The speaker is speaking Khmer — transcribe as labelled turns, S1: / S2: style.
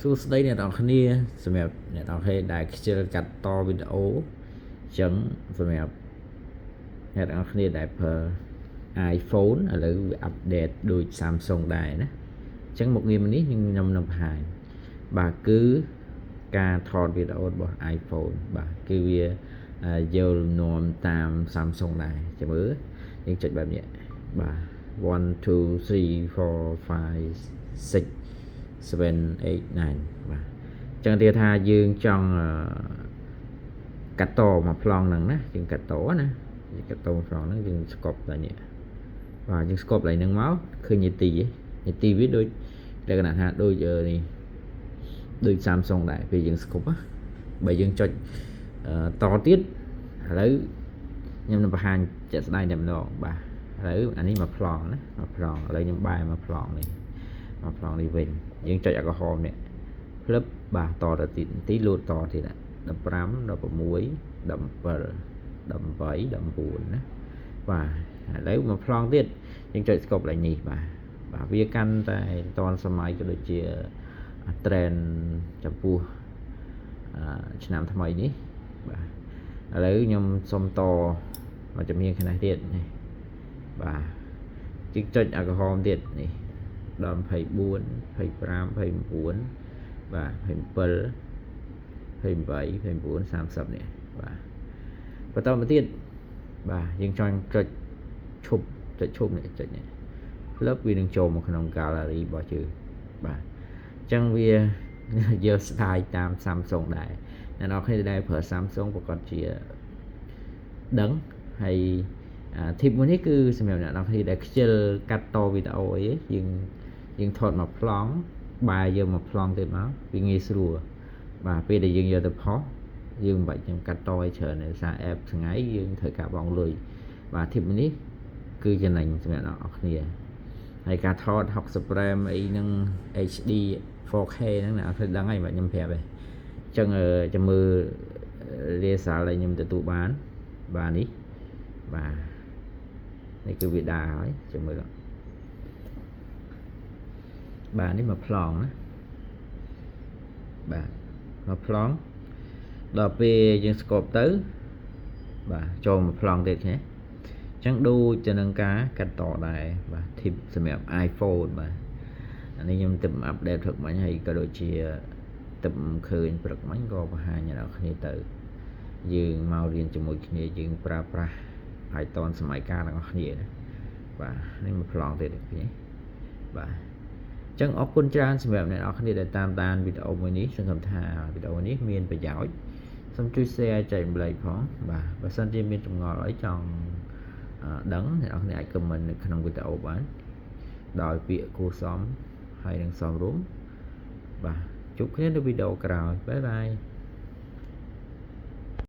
S1: សួស្តីអ្នកទាំងអស់គ្នាសម្រាប់អ្នកទាំងអស់គ្នាដែលខ្ជិលកាត់តវីដេអូអញ្ចឹងសម្រាប់អ្នកទាំងអស់គ្នាដែលប្រើ iPhone ឥឡូវវា update ដូច Samsung ដែរណាអញ្ចឹងមុខងារមួយនេះខ្ញុំនឹងបង្ហាញបាទគឺការថតវីដេអូរបស់ iPhone បាទគឺវាយកលំនាំតាម Samsung ដែរចាំមើលយើងចុចបែបនេះបាទ1 2 3 4 5 6 7 8 9បាទអញ្ចឹងទៀតថាយើងចង់កាត់តមកប្លង់ហ្នឹងណាយើងកាត់តណាយើងកាត់តមកប្លង់ហ្នឹងយើងស្កប់តែនេះបាទយើងស្កប់ឡើងហ្នឹងមកឃើញនីតិនីតិវាដូចលក្ខណៈថាដូចនេះដូច Samsung ដែរពេលយើងស្កប់ណាបើយើងចុចតទៀតឥឡូវខ្ញុំនឹងបង្ហាញជាក់ស្ដែងតែម្ដងបាទឥឡូវអានេះមកប្លង់ណាមកប្លង់ឥឡូវខ្ញុំបែរមកប្លង់នេះមកប្លង់នេះវិញយើងចុចអាក្រហមនេះផ្លឹបបាទតទៅទៀតទីលូតតទៀត15 16 17 18 19ណាបាទឥឡូវមកប្លង់ទៀតយើងចុចស្កប់ឡើងនេះបាទបាទវាកាន់តែតនសម័យក៏ដូចជា trend ចំពោះឆ្នាំថ្មីនេះបាទឥឡូវខ្ញុំសុំតមកជំនាញខាងនេះទៀតនេះបាទជីកចុចអាក្រហមទៀតនេះដល់24 25 29បាទ27 28 29 30នេះបាទបន្តមកទៀតបាទយើងចង់ចុចឈប់ចុចឈប់នេះចុចនេះផ្លឹបវានឹងចូលមកក្នុង gallery របស់យើងបាទអញ្ចឹងវាយក style តាម Samsung ដែរអ្នកនរគ្នាដែលប្រើ Samsung ប្រកាសជាដឹងហើយ tip មួយនេះគឺសម្រាប់អ្នកនរគ្នាដែលខ្ជិលកាត់តវីដេអូអីយើងយើងថតមកប្លង់បែរយកមកប្លង់ទៀតមកវាងាយស្រួលបាទពេលដែលយើងយកទៅផុសយើងមិនបាច់ចាំកាត់តឲ្យច្រើនដោយសារ app ថ្ងៃយើងត្រូវការបង់លុយបាទ tip នេះគឺចំណេញសម្រាប់អ្នកនរគ្នាហើយការថត60 frame អីហ្នឹង HD 4K ហ្នឹងអ្នកនរដឹងហើយបាទខ្ញុំប្រាប់ឯងអញ្ចឹងចាំមើល result ដែលខ្ញុំទទួលបានបាទនេះបាទនេះគឺវាដើរហើយចាំមើលបាទនេះមកប្លង់ណាបាទមកប្លង់ដល់ពេលយើងស្កប់ទៅបាទចូលមកប្លង់ទៀតឃើញអញ្ចឹងដូចទៅនឹងការកាត់តដែរបាទ tip សម្រាប់ iPhone បាទអានេះខ្ញុំទៅ update ព្រឹកមិញហើយក៏ដូចជាទៅឃើញព្រឹកមិញក៏បង្ហាញដល់គ្នាទៅយើងមករៀនជាមួយគ្នាយើងប្រើប្រាស់ហើយតនសម័យកាលទាំងអស់គ្នាណាបាទនេះមកប្លង់ទៀតឃើញបាទចឹងអរគុណច្រើនសម្រាប់អ្នកនរគ្នាដែលតាមដានវីដេអូមួយនេះសង្ឃឹមថាវីដេអូនេះមានប្រយោជន៍សូមជួយ share ចែករំលែកផងបាទបើសិនជាមានចម្ងល់អីចង់ដឹងអ្នកនរគ្នាអាច comment នៅក្នុងវីដេអូបានដោយពាក្យគួរសមហើយនឹងសមរម្យបាទជួបគ្នានៅវីដេអូក្រោយ bye bye.